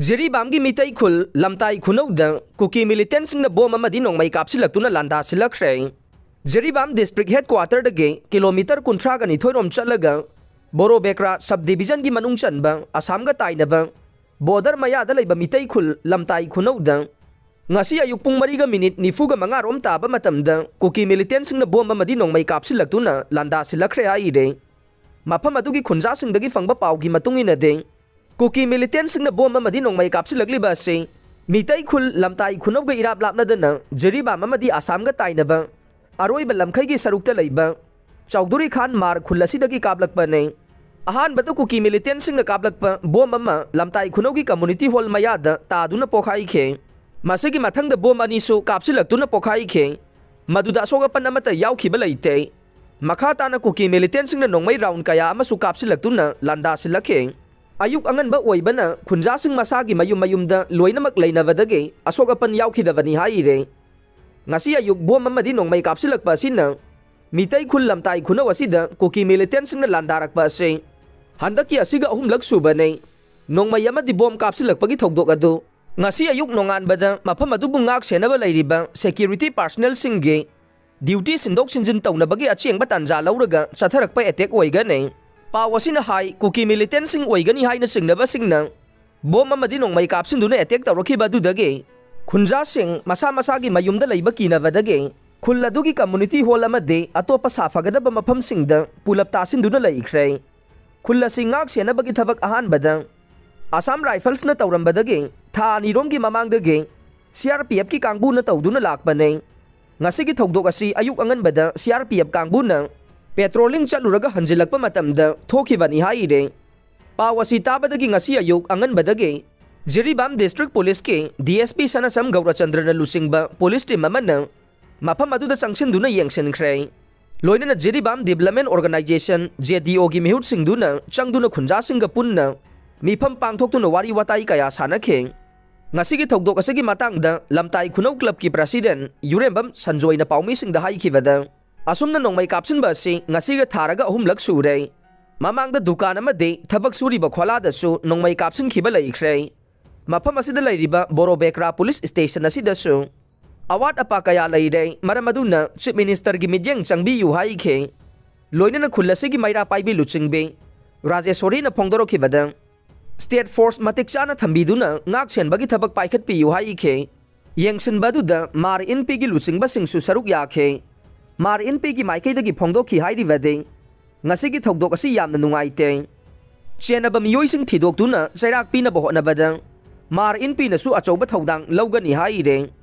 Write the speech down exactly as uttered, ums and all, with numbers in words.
ꯖꯤꯔꯤꯕꯥꯝꯒꯤ ꯃꯤꯇꯩ ꯈꯨꯜ ꯂꯝꯇꯥꯏ ꯈꯨꯅꯧꯗ ꯀꯨꯀꯤ ꯃꯤꯂꯤꯇꯦꯟꯁꯤꯡꯅ ꯕꯣꯝ ꯑꯃꯗꯤ ꯅꯣꯡꯃꯩ ꯀꯥꯞꯁꯤꯜꯂꯛꯇꯨꯅ ꯂꯥꯟꯗꯥꯁꯤꯜꯂꯛꯈ꯭ꯔꯦ꯫ ꯖꯤꯔꯤꯕꯥꯝ ꯗꯤꯁꯇ꯭ꯔꯤꯛ ꯍꯦꯗꯀ꯭ꯋꯥꯇꯔꯗꯒꯤ ꯀꯤꯂꯣꯃꯤꯇꯔ ꯀꯨꯟꯊ꯭ꯔꯥꯒ ꯅꯤꯊꯣꯏ ꯔꯣꯝ ꯆꯠꯂꯒ ꯕꯣꯔꯣꯕꯦꯀ꯭ꯔꯥ ꯁꯕ ꯗꯤꯕꯤꯖꯟꯒꯤ ꯃꯅꯨꯡ ꯆꯟꯕ ꯑꯁꯥꯝꯒ ꯇꯥꯏꯅꯕ ꯕꯣꯔꯗꯔ ꯃꯌꯥꯗ ꯂꯩꯕ ꯃꯤꯇꯩ ꯈꯨꯜ ꯂꯝꯇꯥꯏ ꯈꯨꯅꯧꯗ ꯉꯁꯤ ꯑꯌꯨꯛ ꯄꯨꯡ ꯃꯔꯤꯒ ꯃꯤꯅꯤꯠ ꯅꯤꯐꯨꯒ ꯃꯉꯥ ꯔꯣꯝ ꯇꯥꯕ ꯃꯇꯝꯗ ꯀꯨꯀꯤ ꯃꯤꯂꯤꯇꯦꯟꯁꯤꯡꯅ ꯕꯣꯝ ꯑꯃꯗꯤ ꯅꯣꯡꯃꯩ ꯀꯥꯞꯁꯤꯜꯂꯛꯇꯨꯅ ꯂꯥꯟꯗꯥꯁꯤꯜꯂꯛꯈ꯭ꯔꯦ ꯍꯥꯏꯔꯦ꯫ ꯃꯐꯝ ꯑꯗꯨꯒꯤ ꯈꯨꯟꯖꯥꯁꯤꯡꯗꯒꯤ ꯐꯪꯕ ꯄꯥꯎꯒꯤ ꯃꯇꯨꯡ ꯏꯟꯅꯗꯤ, ꯀꯨꯀꯤ ꯃꯤꯂꯤꯇꯦꯟꯁꯤꯡꯅ ꯕꯣꯝ ꯑꯃꯗꯤ ꯅꯣꯡꯃꯩ ꯀꯥꯞꯁꯤꯜꯂꯛꯂꯤꯕ ꯑꯁꯤ ꯃꯤꯇꯩ ꯈꯨꯜ ꯂꯝꯇꯥꯏ ꯈꯨꯅꯧꯒ ꯏꯔꯥꯞ ꯂꯥꯞꯅꯗꯅ ꯖꯤꯔꯤꯕꯥꯝ ꯑꯃꯗꯤ ꯑꯁꯥꯝꯒ ꯇꯥꯏꯅꯕ ꯑꯔꯣꯏꯕ ꯂꯝꯈꯩꯒꯤ ꯁꯔꯨꯛꯇ ꯂꯩꯕ ꯆꯧꯗꯨꯔꯤ ꯈꯥꯟ ꯃꯥꯔ ꯈꯨꯜ ꯑꯁꯤꯗꯒꯤ ꯀꯥꯞꯂꯛꯄꯅꯤ꯫ ꯑꯍꯥꯟꯕꯗ ꯀꯨꯀꯤ ꯃꯤꯂꯤꯇꯦꯟꯁꯤꯡꯅ ꯀꯥꯞꯂꯛꯄ ꯕꯣꯝ ꯑꯃ ꯂꯝꯇꯥꯏ ꯈꯨꯅꯧꯒꯤ ꯀꯝꯃꯨꯅꯤꯇꯤ ꯍꯣꯜ ꯃꯌꯥꯗ ꯇꯥꯗꯨꯅ ꯄꯣꯈꯥꯏꯈꯤ꯫ ꯃꯁꯤꯒꯤ ꯃꯊꯪꯗ ꯕꯣꯝ ꯑꯅꯤꯁꯨ ꯀꯥꯞꯁꯤꯜꯂꯛꯇꯨꯅ ꯄꯣꯈꯥꯏꯈꯤ꯫ ꯃꯗꯨꯗ ꯑꯁꯣꯛ ꯑꯄꯟ ꯑꯃꯠꯇ ꯌꯥꯎꯈꯤꯕ ꯂꯩꯇꯦ꯫ ꯃꯈꯥ ꯇꯥꯅ ꯀꯨꯀꯤ ꯃꯤꯂꯤꯇꯦꯟꯁꯤꯡꯅ ꯅꯣꯡꯃꯩ ꯔꯥꯎꯟ ꯀꯌꯥ ꯑꯃꯁꯨ ꯀꯥꯞꯁꯤꯜꯂꯛꯇꯨꯅ ꯂꯥꯟꯗꯥꯁꯤꯜꯂꯛꯈꯤ꯫ ꯑꯌꯨꯛ ꯑꯉꯟꯕ ꯑꯣꯏꯕꯅ ꯈꯨꯟꯖꯥꯁꯤꯡ ꯃꯁꯥꯒꯤ ꯃꯌꯨꯝ ꯃꯌꯨꯝꯗ ꯂꯣꯏꯅꯃꯛ ꯂꯩꯅꯕꯗꯒꯤ ꯑꯁꯣꯛ ꯑꯄꯟ ꯌꯥꯎꯈꯤꯗꯕꯅꯤ ꯍꯥꯏꯔꯦ꯫ ꯉꯁꯤ ꯑꯌꯨꯛ ꯕꯣꯝ ꯑꯃꯗꯤ ꯅꯣꯡꯃꯩ ꯀꯥꯞꯁꯤꯜꯂꯛꯄ ꯑꯁꯤꯅ ꯃꯤꯇꯩ ꯈꯨꯜ ꯂꯝꯇꯥꯏ ꯈꯨꯅꯧ ꯑꯁꯤꯗ ꯀꯨꯀꯤ ꯃꯤꯂꯤꯇꯦꯟꯁꯤꯡꯅ ꯂꯥꯟꯗꯥꯔꯛꯄ ꯑꯁꯤ ꯍꯟꯗꯛꯀꯤ ꯑꯁꯤꯒ ꯑꯍꯨꯝꯂꯛ ꯁꯨꯕꯅꯤ꯫ ꯅꯣꯡꯃꯩ ꯑꯃꯗꯤ ꯕꯣꯝ ꯀꯥꯞꯁꯤꯜꯂꯛꯄꯒꯤ ꯊꯧꯗꯣꯛ ꯑꯗꯨ ꯉꯁꯤ ꯑꯌꯨꯛ ꯅꯣꯡꯉꯥꯟꯕꯗ ꯃꯐꯝ ꯑꯗꯨꯕꯨ ꯉꯥꯛ ꯁꯦꯟꯅꯕ ꯂꯩꯔꯤꯕ ꯁꯦꯀ꯭ꯌꯨꯔꯤꯇꯤ ꯄꯥꯔꯁꯅꯦꯜꯁꯤꯡꯒꯤ ꯗ꯭ꯌꯨꯇꯤ ꯁꯤꯟꯗꯣꯛ ꯁꯤꯟꯖꯤꯟ ꯇꯧꯅꯕꯒꯤ ꯑꯆꯦꯡꯕ ꯇꯥꯟꯖꯥ ꯂꯧꯔꯒ ꯆꯠꯊꯔꯛꯄ ꯑꯦꯇꯦꯛ ꯑꯣꯏꯒꯅꯤ꯫ ꯄꯥꯎ ꯑꯁꯤꯅ ꯍꯥꯏ, ꯀꯨꯀꯤ ꯃꯤꯂꯤꯇꯦꯟꯁꯤꯡ ꯑꯣꯏꯒꯅꯤ ꯍꯥꯏꯅ ꯆꯤꯡꯅꯕꯁꯤꯡꯅ ꯕꯣꯝ ꯑꯃꯗꯤ ꯅꯣꯡꯃꯩ ꯀꯥꯞꯁꯤꯟꯗꯨꯅ ꯑꯦꯇꯦꯛ ꯇꯧꯔꯛꯈꯤꯕ ꯑꯗꯨꯗꯒꯤ ꯈꯨꯟꯖꯥꯁꯤꯡ ꯃꯁꯥ ꯃꯁꯥꯒꯤ ꯃꯌꯨꯝꯗ ꯂꯩꯕ ꯀꯤꯅꯕꯗꯒꯤ ꯈꯨꯜ ꯑꯗꯨꯒꯤ ꯀꯝꯃꯨꯅꯤꯇꯤ ꯍꯣꯜ ꯑꯃꯗꯤ ꯑꯇꯣꯞꯄ ꯁꯥꯐꯒꯗꯕ ꯃꯐꯝꯁꯤꯡꯗ ꯄꯨꯂꯞ ꯇꯥꯁꯤꯟꯗꯨꯅ ꯂꯩꯈ꯭ꯔꯦ꯫ ꯈꯨꯜ ꯑꯁꯤ ꯉꯥꯛ ꯁꯦꯟꯅꯕꯒꯤ ꯊꯕꯛ ꯑꯍꯥꯟꯕꯗ ꯑꯁꯥꯝ ꯔꯥꯏꯐꯜꯁꯅ ꯇꯧꯔꯝꯕꯗꯒꯤ ꯊꯥ ꯑꯅꯤꯔꯣꯝꯒꯤ ꯃꯃꯥꯡꯗꯒꯤ ꯁꯤ ꯑꯥꯔ ꯄꯤ ꯑꯦꯐꯀꯤ ꯀꯥꯡꯕꯨꯅ ꯇꯧꯗꯨꯅ ꯂꯥꯛꯄꯅꯦ꯫ ꯉꯁꯤꯒꯤ ꯊꯧꯗꯣꯛ ꯑꯁꯤ ꯑꯌꯨꯛ ꯑꯉꯟꯕꯗ ꯁꯤ ꯑꯥꯔ ꯄꯤ ꯑꯦꯐ ꯀꯥꯡꯕꯨꯅ ꯄꯦꯇ꯭ꯔꯣꯂꯤꯡ ꯆꯠꯂꯨꯔꯒ ꯍꯟꯖꯤꯜꯂꯛꯄ ꯃꯇꯝꯗ ꯊꯣꯛꯈꯤꯕꯅꯤ ꯍꯥꯏꯔꯦ꯫ ꯄꯥꯎ ꯑꯁꯤ ꯇꯥꯕꯗꯒꯤ ꯉꯁꯤ ꯑꯌꯨꯛ ꯑꯉꯟꯕꯗꯒꯤ ꯖꯤꯔꯤꯕꯥꯝ ꯗꯤꯁꯇ꯭ꯔꯤꯛ ꯄꯨꯂꯤꯁꯀꯤ ꯗꯤ ꯑꯦꯁ ꯄꯤ ꯁꯅꯥꯁꯝ ꯒꯧꯔꯆꯟꯗ꯭ꯔꯅ ꯂꯨꯆꯤꯡꯕ ꯄꯨꯂꯤꯁ ꯇꯤꯝ ꯑꯃꯅ ꯃꯐꯝ ꯑꯗꯨꯗ ꯆꯪꯁꯤꯟꯗꯨꯅ ꯌꯦꯡꯁꯤꯟꯈ꯭ꯔꯦ꯫ ꯂꯣꯏꯅꯅ ꯖꯤꯔꯤꯕꯥꯝ ꯗꯤꯕꯂꯞꯃꯦꯟ ꯑꯣꯔꯒꯅꯥꯏꯖꯦꯁꯟ, ꯖꯦ ꯗꯤ ꯑꯣꯒꯤ ꯃꯤꯍꯨꯠꯁꯤꯡꯗꯨꯅ ꯆꯪꯗꯨꯅ ꯈꯨꯟꯖꯥꯁꯤꯡꯒ ꯄꯨꯟꯅ ꯃꯤꯐꯝ ꯄꯥꯡꯊꯣꯛꯇꯨꯅ ꯋꯥꯔꯤ ꯋꯥꯇꯥꯏ ꯀꯌꯥ ꯁꯥꯟꯅꯈꯤ꯫ ꯉꯁꯤꯒꯤ ꯊꯧꯗꯣꯛ ꯑꯁꯤꯒꯤ ꯃꯇꯥꯡꯗ ꯂꯝꯇꯥꯏ ꯈꯨꯅꯧ ꯀ꯭ꯂꯕꯀꯤ ꯄ꯭ꯔꯁꯤꯗꯦꯟ ꯌꯨꯔꯦꯝꯕꯝ ꯁꯟꯖꯣꯏꯅ ꯄꯥꯎꯃꯤꯁꯤꯡꯗ ꯍꯥꯏꯈꯤꯕꯗ, ꯑꯁꯨꯝꯅ ꯅꯣꯡꯃꯩ ꯀꯥꯞꯁꯤꯟꯕ ꯑꯁꯤ ꯉꯁꯤꯒ ꯊꯥꯔꯒ ꯑꯍꯨꯝꯂꯛ ꯁꯨꯔꯦ꯫ ꯃꯃꯥꯡꯗ ꯗꯨꯀꯥꯟ ꯑꯃꯗꯤ ꯊꯕꯛ ꯁꯨꯔꯤꯕ ꯈꯣꯂꯥꯗꯁꯨ ꯅꯣꯡꯃꯩ ꯀꯥꯞꯁꯤꯟꯈꯤꯕ ꯂꯩꯈ꯭ꯔꯦ꯫ ꯃꯐꯝ ꯑꯁꯤꯗ ꯂꯩꯔꯤꯕ ꯕꯣꯔꯣꯕꯦꯀ꯭ꯔꯥ ꯄꯨꯂꯤꯁ ꯁ꯭ꯇꯦꯁꯟ ꯑꯁꯤꯗꯁꯨ ꯑꯋꯥꯠ ꯑꯄꯥ ꯀꯌꯥ ꯂꯩꯔꯦ, ꯃꯔꯝ ꯑꯗꯨꯅ ꯆꯤꯐ ꯃꯤꯅꯤꯁꯇꯔꯒꯤ ꯃꯤꯠꯌꯦꯡ ꯆꯪꯕꯤꯌꯨ ꯍꯥꯏꯈꯤ꯫ ꯂꯣꯏꯅꯅ ꯈꯨꯜ ꯑꯁꯤꯒꯤ ꯃꯩꯔꯥ ꯄꯥꯏꯕꯤ ꯂꯨꯆꯤꯡꯕꯤ ꯔꯥꯖꯦꯁꯣꯔꯤꯅ ꯐꯣꯡꯗꯣꯔꯛꯈꯤꯕꯗ, ꯁ꯭ꯇꯦꯠ ꯐꯣꯔꯁ ꯃꯇꯤꯛ ꯆꯥꯅ ꯊꯝꯕꯤꯗꯨꯅ ꯉꯥꯛ ꯁꯦꯟꯕꯒꯤ ꯊꯕꯛ ꯄꯥꯏꯈꯠꯄꯤꯌꯨ ꯍꯥꯏꯈꯤ꯫ ꯌꯦꯡꯁꯤꯟꯕ ꯑꯗꯨꯗ ꯃꯥꯔ ꯏꯟꯄꯤꯒꯤ ꯂꯨꯆꯤꯡꯕꯁꯤꯡꯁꯨ ꯁꯔꯨꯛ ꯌꯥꯈꯤ꯫ ꯃꯥꯔ ꯏꯟꯄꯤꯒꯤ ꯃꯥꯏꯀꯩꯗꯒꯤ ꯐꯣꯡꯗꯣꯛꯈꯤ ꯍꯥꯏꯔꯤꯕꯗꯤ, ꯉꯁꯤꯒꯤ ꯊꯧꯗꯣꯛ ꯑꯁꯤ ꯌꯥꯝꯅ ꯅꯨꯡꯉꯥꯏꯇꯦ꯫ ꯆꯦꯟꯅꯕ ꯃꯤꯑꯣꯏꯁꯤꯡ ꯊꯤꯗꯣꯛꯇꯨꯅ ꯆꯩꯔꯥꯛ ꯄꯤꯅꯕ ꯍꯣꯠꯅꯕꯗ ꯃꯥꯔ ꯏꯟꯄꯤꯅꯁꯨ ꯑꯆꯧꯕ ꯊꯧꯗꯥꯡ ꯂꯧꯒꯅꯤ ꯍꯥꯏꯔꯦ꯫